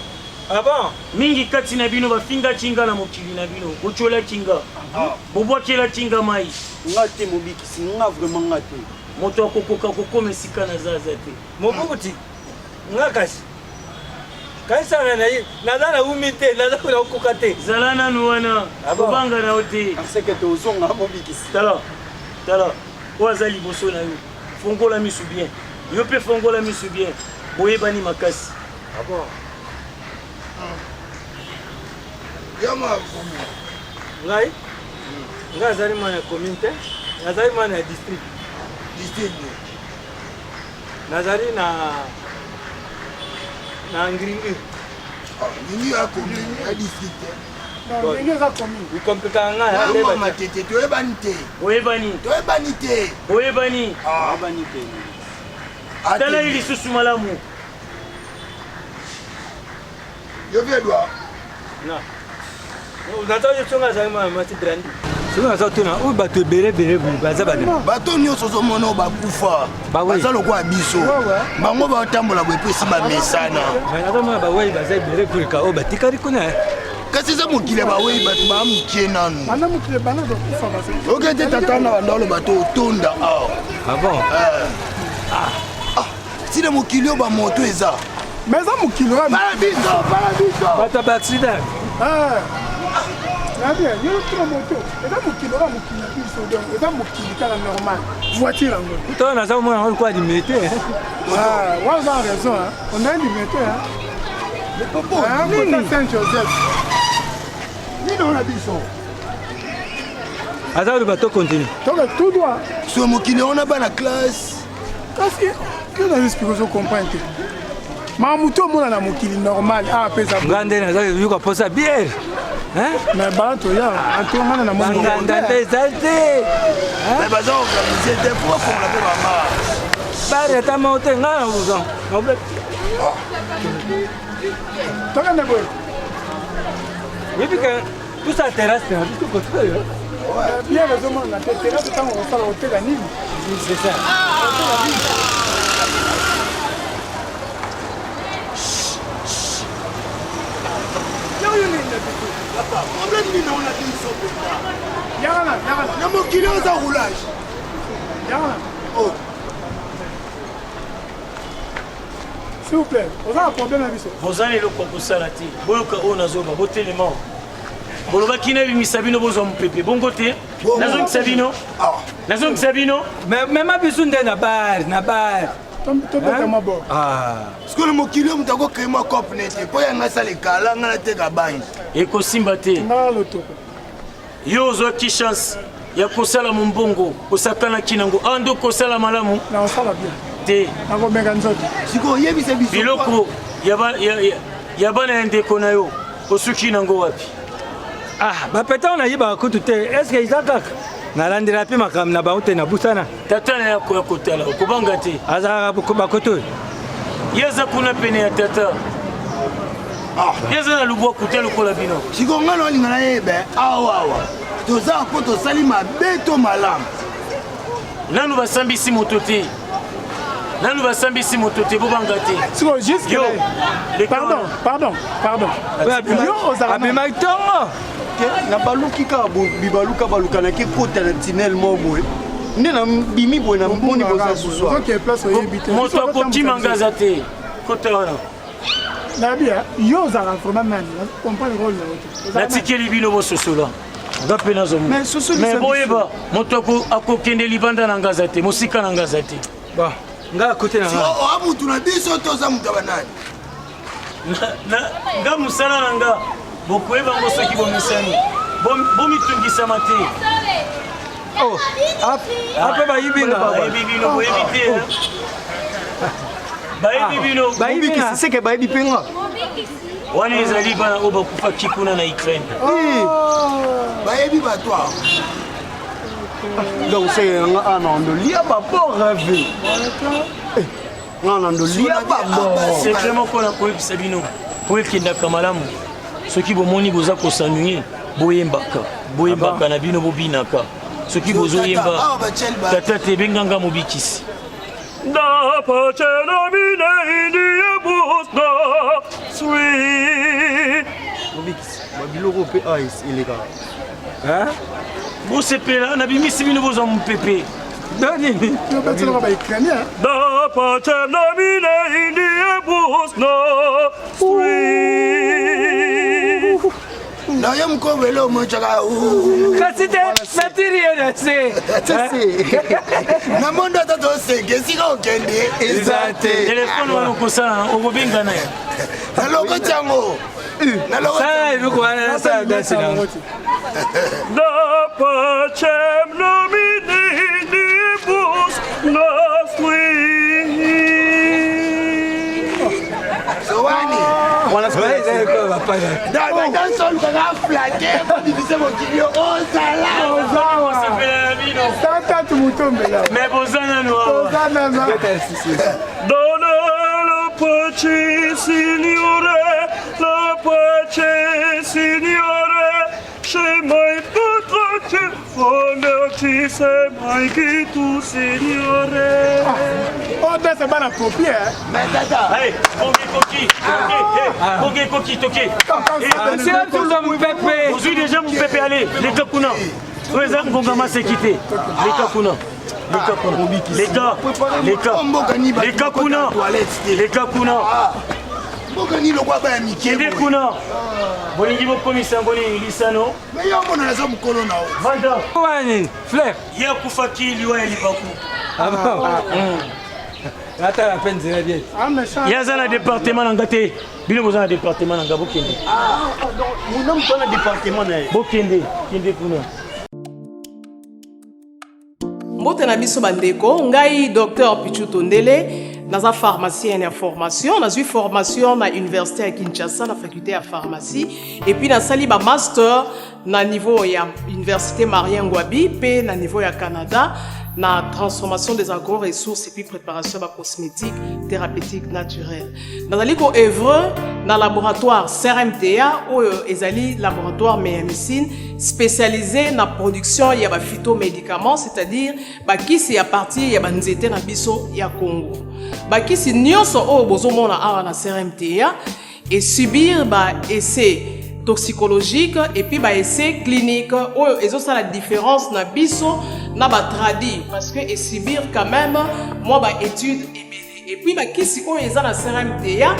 Ah bon? Mingi kati na bino bafingaki nga na mokili na bino, botyolaki nga, ah. bobwakelaki nga mai. Nga te mobikisi, nga vraiment nga te. Moto akokoka kokoma esika naza aza te. Mobukuti, nga kasi kanisaka na ye naza na umi te naza nakokoka te. Zala nanu wana, ah kobanga na yo te. Seke tozonga mobikisi. Tala, tala, oyo aza liboso na yo, fongola misu bien. Yo mpe fongola misu bien, boyebani makasi. Ah bon? Yama ngai ngai azali mwana ya commune te nazali mwana ya district district nazali na na ngringi ah, ngringi ya commune ya district ndenge eza commune ikomplikaka ngai matete toyebani te oyebani toyebani te oyebani ah. oyebani te tala ye lisusu malamu Yo mpe Edouard. Na. Naza yo songa azali mwana mwasi Brandi. Soki naza tuna oyo bato ebele ebele boye baza bana. Bato nyonso ozomona oyo bakufa baza lokola biso bango batambola boye mpe esi bamesana. Nazomona bawei baza ebele koleka oyo batikali kuna. Kasi eza mokili ya bawei bato baa mokie nanu. Oke te tata na banda oloba to otonda awa. Ah bon? Eh. Ah. Tina mokili oyo bamoto eza. Mais eza mokili oyo. Bala biso, bala biso. Bato ya baaccident. Ah. Nabi, yo tuna moto. Eza mokili oyo mokili na biso donc eza mokili kaka normal. Voiture yango. To naza komona yango lokola limete. Ah, wana oza raison hein. On a limete hein. Mais popo, nini? Saint Joseph. Nini ona biso? Aza koloba to continue. Toka tout droit. So mokili wana bana classe. Kasi yo nazo explique ozo comprendre te. Makambo to omona na mokili normal awa mpe eza. Nga nde naza yoka posa bière. Hein? Mais bana toya anto ngana na moni. Banganda nde eza te. Mais baza organiser te po bafongola mpe bamar. Bare ata moko te nga na bozan. Tokende boye. Yebi ke tout ça terrasse na biso kotika yo. Bien ezomona te terrasse ntango kosala koteka nini? C'est ça. Problème nini na biso mpenza? Na mokili oza roulage. Oh. S'il vous plaît, oza na problème na biso. Boza na eloko ya kosala te. Boyoka oyo nazoba, botelema. Bolobaki nabimisa bino bozwa mopepe, bongo te? Nazongisa bino. Ah. Nazongisa bino. Mema biso nde na bar, na bar. Tobeta mwa bor. Ah. Sikoyo mokili oyo moto akokei mwa cope nete mpo yanga asala ekala nga nateka bangi. Ekosimba te. Nga lotoko. Yo ozwaki chance ya kosala mombongo, osakanaki nango. Awa nde okosala malamu? Nakosala bien. Te. Nakomeka nzoto. Sikoyo oyebisa biso. Biloko ya bana ya ndeko na yo osuki nango wapi? Ah, bapeta oyo nayibaka kutu te. Est-ce que eza kaka? Nalandela mpe makambo na bango te nabusana. Tata na ye akoya kotala, okobanga te. Azalaka bakoto oyo. Ye aza kuna pene ya tata. Ah. Ye aza na lubwaku te lokola bino. Sikoyo ngai naolinga nayeba awa awa toza mpo tosali mabe to malamu. Nanu basambisi moto te. Nanu basambisi moto te, bobanga te. Sikoyo jusque Yo, pardon, pardon, pardon. Yo ozala abimaki ntongo. Nabaluki kaka bibaluka baluka nake kota na tinel moko boye nde nabimi boye namoni boza susu. Moto akokima nga aza te. Kota wana. Nayebi yo ozalaka vraiment nani? Comprendre role na yo te. Natikeli bino bososola. Nga mpe nazwa mais boyeba moto akokende libanda na nga aza te, mosika na nga aza te. Nga akote na nga. Oa mutu na biso to oza mutu ya banani? Nga mosala na nga bokoyeba yango soki bomesani. Bomitungisama te. Oh, ape bayibi nga. Bayibi bino, boyebi te. Bayebi bino. Bayibi nga. Seke bayebi mpe nga. Wana ezali bana oyo bakufaki kuna na Ukraine. Bayebi bato awa. Donc seke nga ana ndolia babord rêve. Nga na ndolia babord. Secret moko nakoyebisa bino po ekendaka malamu. Soki bomoni boza kosanuye, boyembaka, boyembaka na bino, bobinaka. Soki bozoyemba tata te, ebenganga mobikisi. Da pace nomine in diebus nostri. Mobikisi, babiloko mpe a elekaka. Bosepela, nabimisi bino bozwa mopepe. Nini? Da pace nomine in diebus nostri. Na ye mokolo elo omotyaka kasi te natiri ye na se na mondo ata toseke esika okende eza te. Telefone wana okosala okobengana ye. Nalokoti yango. Sala eloko wana nasala dasi nango. Da pacem nomine in diebus nostri. Sowani. Dansolukaka flate babibise mokili yo ozala. Tata mutombela. Mais boza nanu awa. Toza nanu. Dona la pace, Signore, la pace, Signore, se mai potrà fonderci se mai che tu, Signore. Oh, dasa bana pompier. Mais tata. Hey, kongi koki, kongi koki, toki. Ozwi déjà mopepe, allez, leka kuna. Oyo eza ngonga maseki te. Leka kuna. Leka kuna. Leka, leka. Leka kuna. Leka kuna. Mboka nini lokwa baya mike. Kende kuna. Bolingi bokomisa yango nini lisano? Mais yo omona naza mokolo na yo. Vanda. Wani, Fleur. Ye akufaki liwa ya libaku. Ah bon? Atala mpe nzela bien. Ye aza na département na nga te. Bino boza na département na nga, bokende. Mona moto na département na ye. Bokende, kende kuna. Mbote na biso bandeko, ngai Dr Pichu Tondele, naza pharmacien ya formation, nazwi formation na université ya Kinshasa na faculté ya pharmacie et puis nasali ba master na niveau ya université Marien Ngouabi pe na niveau ya Canada. na transformation des agro-ressources et puis préparation ya bacosmétique thérapeutique naturelle. Nazali ko œuvre na laboratoire CRMTA oyo ezali laboratoire Meyamicine spécialisé na production ya ba phytomédicaments, c'est-à-dire bakisi ya partir ya banzete na biso ya Congo. Bakisi nyonso oyo bozomona awa na CRMTA et subir ba essais toxicologique et puis ba essais clinique oyo ezosala différence na biso na ba tradi parce que et subir quand même mwa ba études ebele. Et puis bakisi oyo eza na CRMTA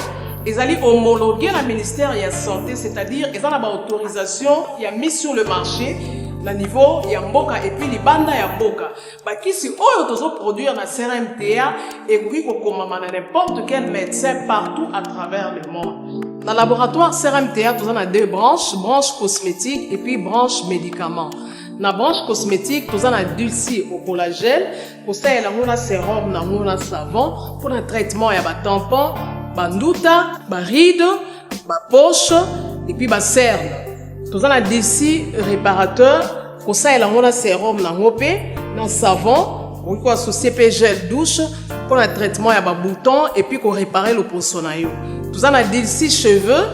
ezali homologué na ministère ya santé, c'est-à-dire eza na ba autorisation ya mise sur le marché na niveau ya mboka et puis libanda ya mboka. Bakisi oyo tozoproduire na CRMTA ekoki kokomama na n'importe quel médecin partout à travers le monde. Na laboratoire CRMTA toza na deux branches, branche cosmétique et puis branche médicament. Na branche cosmétique toza na Dulci au collagène, kosalela yango na sérum nango na savon mpona traitement ya batampon, banduta, baride, bapoche et puis bacerne. Toza na Dulci réparateur, kosalela yango na sérum nango mpe na savon, okoki koassocie mpe gel douche mpona traitement ya babouton et puis korépare loposo na yo. Toza na Dulci cheveux,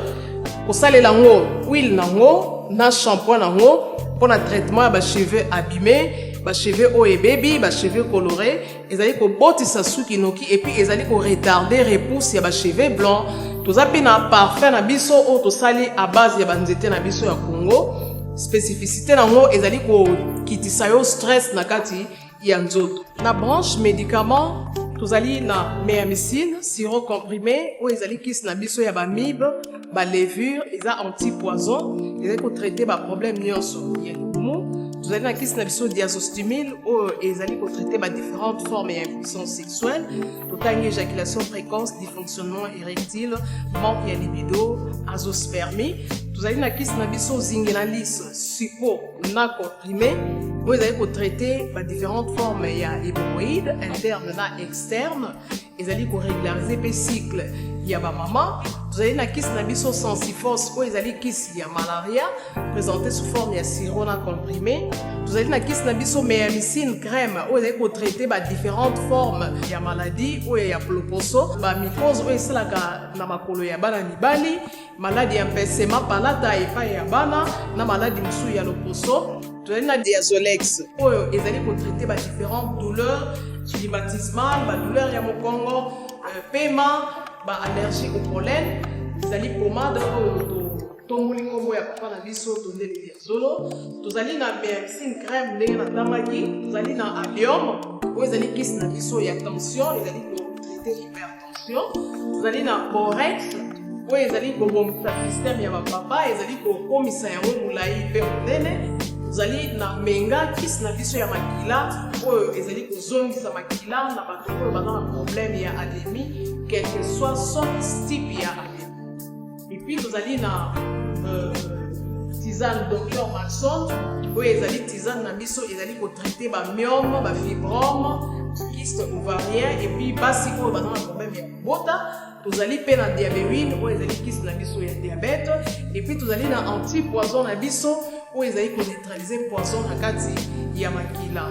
kosalela yango huile nango na shampoing nango mpona traitement ya bacheveux abîmé, bacheveux oyo ebebi, bacheveux coloré, ezali kobotisa suki noki et puis ezali koretarde repousse ya bacheveux blanc. Toza mpe na parfum na biso oyo tosali à base ya banzete na biso ya Congo. Spécificité nango ezali kokitisa yo stress na kati ya nzoto. Na branche médicament tozali na Meyamicine sirop comprimé oyo ezali kisi na biso ya bamibe, balevure, eza antipoison, ezali kotraite baproblème nyonso ya libumu. Tozali na kisi na biso Diazostimil oyo ezali kotraite badifférentes formes ya impuissance sexuelle, totangi éjaculation précoce, dysfonctionnement érectile, manque ya libido, azospermie. Tozali na kisi na biso Zingenalis suppo na comprimé oyo ezali kotraite badifférentes formes ya hémorroïde interne na externe, ezali korégulariser mpe cycle ya bamama. Tozali na kisi na biso Sensifos oyo ezali kisi ya malaria présenté sous forme ya sirop na comprimé. Tozali na kisi na biso Meyamicine crème oyo ezali kotraite badifférentes formes ya maladie oyo ya loposo, bamycose oyo esalaka na makolo ya bana mibali, maladi ya mpesema palata epai ya bana na maladi mosusu ya loposo. Tozali na Diazolex oyo ezali kotraite badifférentes douleurs rhumatismales, badouleur ya mokongo, pema, baallergie au pollen. Ezali pomade oyo tomboli nkombo ya papa na biso Tondele Diazolo. Tozali na Meyamicine crème ndenge natangaki. Tozali na Allium oyo ezali kisi na biso ya tension, ezali kotraite hypertension. Tozali na Borex oyo ezali kobongisa système ya bapapa, ezali kokomisa yango molai mpe monene. Tozali na Menga, kisi na biso ya makila oyo ezali kozongisa makila na bato oyo baza na problème ya anémie, quel que soit sorte type ya anémie. Et puis tozali na tisane Docteur Maxon oyo ezali tisane na biso ezali kotraite bamyome, bafibrome, kyste ovarien et puis basi oyo baza na problème ya kobota. Tozali mpe na Diabewine oyo ezali kisi na biso ya diabète. Et puis tozali na antipoison na biso oyo ezali koneutraliser poison na kati ya makila.